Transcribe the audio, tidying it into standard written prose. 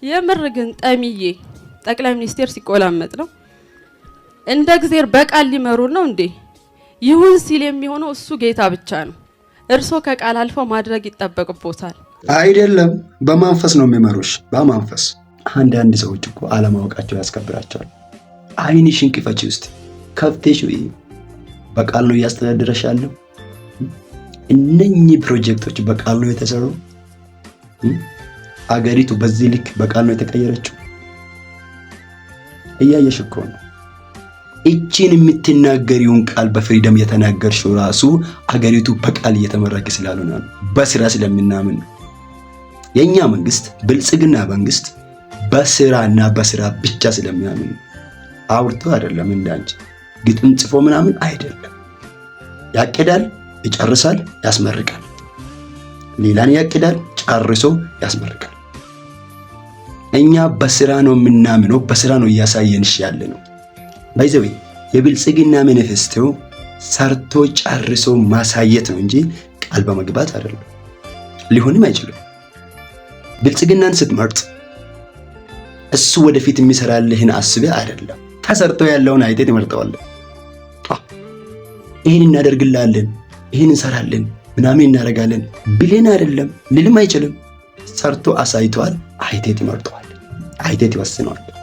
የምር ግን ጠሚዬ ጠቅላይ ሚኒስቴር ሲቆላመጥ ነው። እንደ እግዜር በቃል ሊመሩን ነው እንዴ? ይሁን ሲል የሚሆነው እሱ ጌታ ብቻ ነው። እርሶ ከቃል አልፈው ማድረግ ይጠበቅቦታል። አይደለም፣ በመንፈስ ነው የሚመሩሽ። በመንፈስ። አንዳንድ ሰዎች እኮ አለማወቃቸው ያስከብራቸዋል። አይንሽን ክፈቺ ውስጥ ከፍተሽ በቃል ነው እያስተዳደረሽ ያለው። እነኚህ ፕሮጀክቶች በቃል ነው የተሰሩ። አገሪቱ በዚህ ልክ በቃል ነው የተቀየረችው። እያየሽ እኮ ነው። እቺን የምትናገሪውን ቃል በ freedom የተናገርሽው ራሱ አገሪቱ በቃል እየተመራች ስላልሆነ ነው፣ በስራ ስለምናምን ነው። የኛ መንግስት ብልጽግና መንግስት በስራና በስራ ብቻ ስለሚያምን ነው። አውርቶ አይደለም፣ እንዳንቺ ግጥም ጽፎ ምናምን አይደለም። ያቅዳል፣ ይጨርሳል፣ ያስመርቃል። ሌላን ያቅዳል፣ ጨርሶ ያስመርቃል። እኛ በስራ ነው የምናምነው፣ በስራ ነው እያሳየንሽ ያለ ነው። By the way፣ የብልጽግና ማኒፌስቶ ሰርቶ ጨርሶ ማሳየት ነው እንጂ ቃል በመግባት አይደለም። ሊሆንም አይችልም። ብልጽግናን ስትመርጥ እሱ ወደፊት የሚሰራልህን አስበህ አይደለም። ተሰርቶ ያለውን አይተህ ትመርጠዋለህ። ይህን እናደርግልሃለን፣ ይህን እንሰራለን፣ ምናምን እናደርጋለን ብለን አይደለም፣ ልልም አይችልም። ሰርቶ አሳይተዋል። አይተህ ትመርጠዋለህ። አይተህ ትወስነዋለህ።